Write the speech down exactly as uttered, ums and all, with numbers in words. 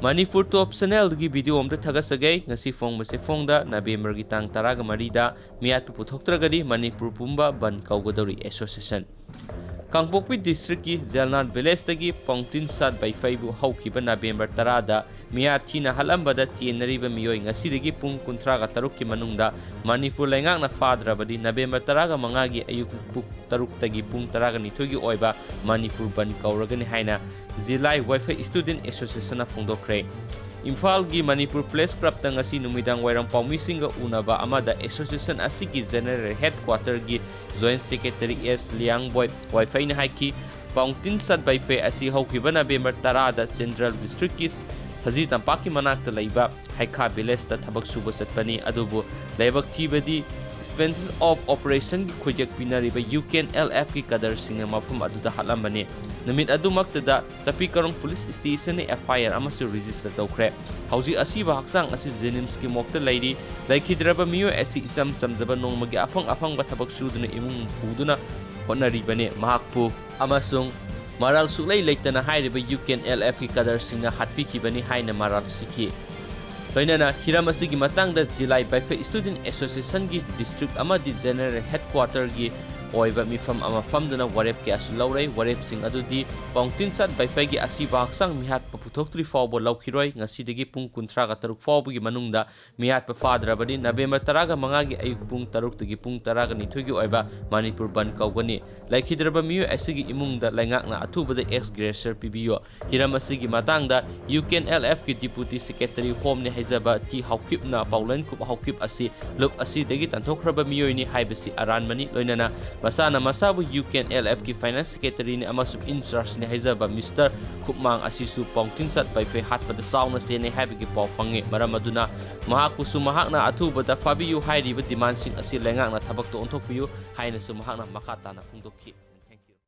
ꯃꯅꯤꯄꯨꯔ ꯇꯣꯞ ꯆꯦꯅꯦꯜꯗꯒꯤ video ꯑꯝꯇ ꯊꯥꯒꯠꯆꯒꯦ꯫ ꯉꯁꯤ ꯐꯣꯡꯕꯁꯦ ꯐꯣꯡꯗ ꯅꯕꯦꯝꯕꯔꯒꯤ ꯇꯥꯡ ꯇꯔꯥꯒ ꯃꯔꯤꯗ ꯃꯤꯌꯥꯠꯄ ꯄꯨꯊꯣꯛꯇ꯭ꯔꯒꯗꯤ ꯃꯅꯤꯄꯨꯔ ꯄꯨꯝꯕ ꯕꯟꯗ ꯀꯧꯒꯗꯧꯔꯤ ꯑꯦꯁꯣꯁꯤꯌꯦꯁꯟ꯫ ꯀꯥꯡꯄꯣꯛꯄꯤ ꯗꯤꯁꯇ꯭ꯔꯤꯛꯀꯤ ꯖꯦꯜꯅꯥꯟ ꯚꯤꯂꯦꯖꯇꯒꯤ ꯄꯥꯎꯇꯤꯟ ꯁꯥꯠ ꯕꯩꯐꯩꯕꯨ ꯍꯧꯈꯤꯕ ꯅꯕꯦꯝꯕꯔ ꯇꯔꯥꯗ ꯃꯤꯌꯥꯠ ꯊꯤꯅ ꯍꯥꯠꯂꯝꯕꯗ ꯆꯦꯟꯅꯔꯤꯕ ꯃꯤꯑꯣꯏ ꯉꯁꯤꯗꯒꯤ ꯄꯨꯡ ꯀꯨꯟꯊ꯭ꯔꯥꯒ ꯇꯔꯨꯛꯀꯤ ꯃꯅꯨꯡꯗ ꯃꯅꯤꯄꯨꯔ ꯂꯩꯉꯥꯛꯅ ꯐꯥꯗ꯭ꯔꯕꯗꯤ ꯅꯕꯦꯝꯕꯔ ꯇꯔꯥꯒ ꯃꯉꯥꯒꯤ ꯑꯌꯨꯛ ꯄꯨꯡ ꯇꯔꯨꯛꯇꯒꯤ ꯄꯨꯡ ꯇꯔꯥꯒ ꯅꯤꯊꯣꯏꯒꯤ ꯑꯣꯏꯕ ꯃꯅꯤꯄꯨꯔ ꯕꯟꯗ ꯀꯧꯔꯒꯅꯤ ꯍꯥꯏꯅ ꯖꯤꯂꯥꯏ ꯋꯥꯏꯐꯩ ꯁ꯭ꯇꯨꯗꯦꯟꯠ ꯑꯦꯁꯣꯁꯤꯌꯦꯁꯟꯅ ꯐꯣꯡꯗꯣꯛꯈ꯭ꯔꯦ꯫ ꯏꯝꯐꯥꯜꯒꯤ ꯃꯅꯤꯄꯨꯔ ꯄ꯭ꯔꯦꯁ ꯀ꯭ꯂꯕꯇ ꯉꯁꯤ ꯅꯨꯃꯤꯗꯥꯡ ꯋꯥꯏꯔꯝ ꯄꯥꯎꯃꯤꯁꯤꯡꯒ ꯎꯅꯕ ꯑꯃꯗ ꯑꯦꯁꯣꯁꯤꯌꯦꯁꯟ ꯑꯁꯤꯒꯤ ꯖꯦꯅꯔꯦꯜ ꯍꯦꯗꯀ꯭ꯋꯥꯇꯔꯒꯤ ꯖꯣꯏꯟꯠ ꯁꯦꯀ꯭ꯔꯦꯇꯔꯤ ꯑꯦꯁ ꯂꯤꯌꯥꯡꯕꯣꯏ ꯋꯥꯏꯐꯩꯅ ꯍꯥꯏꯈꯤ, ꯄꯥꯎꯇꯤꯟ ꯁꯥꯠ ꯕꯩꯐꯩ ꯑꯁꯤ ꯍꯧꯈꯤꯕ ꯅꯕꯦꯝꯕꯔ ꯇꯔꯥꯗ ꯆꯦꯟꯗ꯭ꯔꯦꯜ ꯗꯤꯁꯇ꯭ꯔꯤꯛꯀꯤ ꯁꯖꯤ ꯇꯝꯄꯥꯛꯀꯤ ꯃꯅꯥꯛꯇ ꯂꯩꯕ ꯍꯩꯈꯥ ꯚꯤꯂꯦꯖꯇ ꯊꯕꯛ ꯁꯨꯕ ꯆꯠꯄꯅꯤ, ꯑꯗꯨꯕꯨ ꯂꯥꯏꯕꯛ ꯊꯤꯕꯗꯤ expenses of operationꯒꯤ ꯈꯣꯏꯖꯛ ꯄꯤꯅꯔꯤꯕ ꯌꯨ ꯀꯦ ꯑꯦꯟ ꯑꯦꯜ ꯑꯦꯐꯀꯤ ꯀꯗꯔꯁꯤꯡꯅ ꯃꯐꯝ ꯑꯗꯨꯗ ꯍꯥꯠꯂꯝꯕꯅꯤ꯫ ꯅꯨꯃꯤꯠ ꯑꯗꯨꯃꯛꯇꯗ ꯆꯥꯄꯤꯀꯔꯣꯡ ꯄꯨꯂꯤꯁ ꯁ꯭ꯇꯦꯁꯟꯅ ꯑꯦꯐ ꯑꯥꯏ ꯑꯥꯔ ꯑꯃꯁꯨ ꯔꯦꯖꯤꯁꯇꯔ ꯇꯧꯈ꯭ꯔꯦ꯫ ꯍꯧꯖꯤꯛ ꯑꯁꯤꯕ ꯍꯛꯆꯥꯡ ꯑꯁꯤ ꯖꯦꯅꯤꯝꯁꯀꯤ ꯃꯣꯔꯒꯇ ꯂꯩꯔꯤ꯫ ꯂꯩꯈꯤꯗ꯭ꯔꯕ ꯃꯤꯑꯣꯏ ꯑꯁꯤ ꯏꯆꯝ ꯆꯝꯖꯕ ꯅꯣꯡꯃꯒꯤ ꯑꯐꯪ ꯑꯐꯪꯕ ꯊꯕꯛ ꯁꯨꯗꯨꯅ ꯏꯃꯨꯡ ꯄꯨꯗꯨꯅ ꯍꯣꯠꯅꯔꯤꯕꯅꯤ꯫ ꯃꯍꯥꯛꯄꯨ ꯑꯃꯁꯨꯡ ꯃꯔꯥꯜ ꯁꯨꯛꯂꯩ ꯂꯩꯇꯅ ꯍꯥꯏꯔꯤꯕ ꯌꯨ ꯀꯦ ꯑꯦꯟ ꯑꯦꯜ ꯑꯦꯐꯀꯤ ꯀꯗꯔꯁꯤꯡꯅ ꯍꯥꯠꯄꯤꯈꯤꯕꯅꯤ ꯍꯥꯏꯅ ꯃꯔꯥꯜ ꯁꯤꯈꯤ꯫ ꯂꯣꯏꯅꯅ ꯍꯤꯔꯝ ꯑꯁꯤꯒꯤ ꯃꯇꯥꯡꯗ ꯖꯤꯂꯥꯏ ꯕꯩꯐꯩ ꯁ꯭ꯇꯨꯗꯦꯟꯠ ꯑꯦꯁꯣꯁꯤꯌꯦꯁꯟꯒꯤ ꯗꯤꯁꯇ꯭ꯔꯤꯛ ꯑꯃꯗꯤ ꯖꯦꯅꯔꯦꯜ ꯍꯦꯗꯀ꯭ꯋꯥꯇꯔꯒꯤ ꯑꯣꯏꯕ ꯃꯤꯐꯝ ꯑꯃ ꯐꯝꯗꯨꯅ ꯋꯥꯔꯦꯞ ꯀꯌꯥꯁꯨ ꯂꯧꯔꯦ꯫ ꯋꯥꯔꯦꯞꯁꯤꯡ ꯑꯗꯨꯗꯤ ꯄꯥꯎꯇꯤꯟ ꯁꯥꯠ ꯕꯩꯐꯩꯒꯤ ꯑꯁꯤꯕ ꯍꯛꯆꯥꯡ ꯃꯤꯍꯥꯠꯄ ꯄꯨꯊꯣꯛꯇ꯭ꯔꯤ ꯐꯥꯎꯕ ꯂꯧꯈꯤꯔꯣꯏ꯫ ꯉꯁꯤꯗꯒꯤ ꯄꯨꯡ ꯀꯨꯟꯊ꯭ꯔꯥꯒ ꯇꯔꯨꯛ ꯐꯥꯎꯕꯒꯤ ꯃꯅꯨꯡꯗ ꯃꯤꯌꯥꯠꯄ ꯐꯥꯗ꯭ꯔꯕꯗꯤ ꯅꯕꯦꯝꯕꯔ ꯇꯔꯥꯒ ꯃꯉꯥꯒꯤ ꯑꯌꯨꯛ ꯄꯨꯡ ꯇꯔꯨꯛꯇꯒꯤ ꯄꯨꯡ ꯇꯔꯥꯒ ꯅꯤꯊꯣꯏꯒꯤ ꯑꯣꯏꯕ ꯃꯅꯤꯄꯨꯔ ꯕꯟꯗ ꯀꯧꯒꯅꯤ꯫ ꯂꯩꯈꯤꯗ꯭ꯔꯕ ꯃꯤꯑꯣꯏ ꯑꯁꯤꯒꯤ ꯏꯃꯨꯡꯗ ꯂꯩꯉꯥꯛꯅ ꯑꯊꯨꯕꯗ ꯑꯦꯛꯁ ꯒ꯭ꯔꯦꯁꯔ ꯄꯤꯕꯤꯌꯨ꯫ ꯍꯤꯔꯝ ꯑꯁꯤꯒꯤ ꯃꯇꯥꯡꯗ ꯌꯨ ꯀꯦ ꯑꯦꯟ ꯑꯦꯜ ꯑꯦꯐꯀꯤ ꯗꯤꯄꯨꯇꯤ ꯁꯦꯀ꯭ꯔꯦꯇꯔꯤ ꯍꯣꯝꯅꯤ ꯍꯥꯏꯖꯕ ꯇꯤ ꯍꯥꯎꯀꯤꯞꯅ ꯄꯥꯎꯂꯦꯟ ꯀꯨꯞ ꯍꯥꯎꯀꯤꯞ ꯑꯁꯤ ꯂꯨꯞ ꯑꯁꯤꯗꯒꯤ ꯇꯥꯟꯊꯣꯛꯈ꯭ꯔꯕ ꯃꯤꯑꯣꯏꯅꯤ ꯍꯥꯏꯕꯁꯤ ꯑꯔꯥꯟꯕꯅꯤ꯫ ꯂꯣꯏꯅꯅ ꯃꯁꯥꯅ ꯃꯁꯥꯕꯨ ꯌꯨ ꯀꯦ ꯑꯦꯟ ꯑꯦꯜ ꯑꯦꯐꯀꯤ ꯐꯥꯏꯅꯥꯟꯁ ꯁꯦꯀ꯭ꯔꯦꯇꯔꯤꯅꯤ ꯑꯃꯁꯨꯡ ꯏꯟꯆꯥꯔꯖꯅꯤ ꯍꯥꯏꯖꯕ ꯃꯤꯁꯇꯔ ꯈꯨꯞꯃꯥꯡ ꯑꯁꯤꯁꯨ ꯄꯥꯎꯇꯤꯟ ꯁꯥꯠ ꯕꯩꯐꯩ ꯍꯥꯠꯄꯗ ꯆꯥꯎꯅ ꯆꯦꯟꯅꯩ ꯍꯥꯏꯕꯒꯤ ꯄꯥꯎ ꯐꯪꯉꯤ꯫ ꯃꯔꯝ ꯑꯗꯨꯅ ꯃꯍꯥꯛꯄꯨꯁꯨ ꯃꯍꯥꯛꯅ ꯑꯊꯨꯕꯗ ꯐꯥꯕꯤꯌꯨ ꯍꯥꯏꯔꯤꯕ ꯗꯤꯃꯥꯟꯁꯤꯡ ꯑꯁꯤ ꯂꯩꯉꯥꯛꯅ ꯊꯕꯛꯇ ꯑꯣꯟꯊꯣꯛꯄꯤꯌꯨ ꯍꯥꯏꯅꯁꯨ ꯃꯍꯥꯛꯅ ꯃꯈꯥ ꯇꯥꯅ ꯐꯣꯡꯗꯣꯛꯈꯤ꯫